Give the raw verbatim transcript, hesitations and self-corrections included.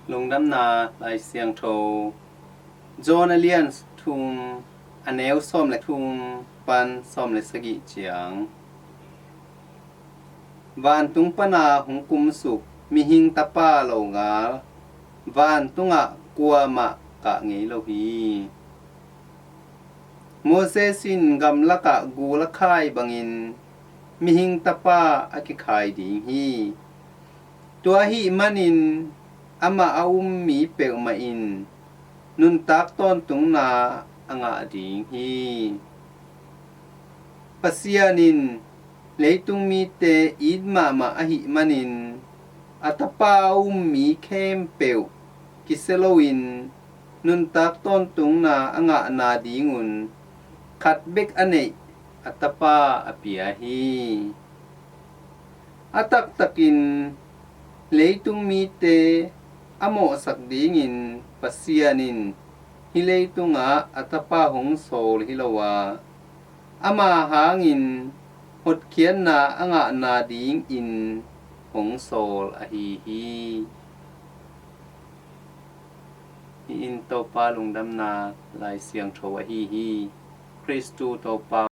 Lungdamna Lai Siangtho, John a lian thum, a neu sawm le thum pan sawm le sagih ciang. Vantung pana hong kumsuk mihing tapa longal vantungah kuamah kah ngei lo hi. Moses in gamlakah gul a khai bangin mihing tapa a kikhai ding hi. Tua ahih manin amah a um mi peuhmah in nuntak tawntungna a ngah ding hi. Pasian in leitung mite it mahmah ahih manin a tapa a um mi khempeuh kisia loin nuntak tawntungna a ngahna dingun khat bek a neih a tapa a pia hi. A taktakin leitung mite a mawhsak dingin Pasian in hih leitungah a tapa hong sawl hi lo a, ama hangin hotkhiatna a ngahna dingin hong sawl ahi hi. Hih in Topa lungdamna Lai Siangtho ahi hi. Khristu Topa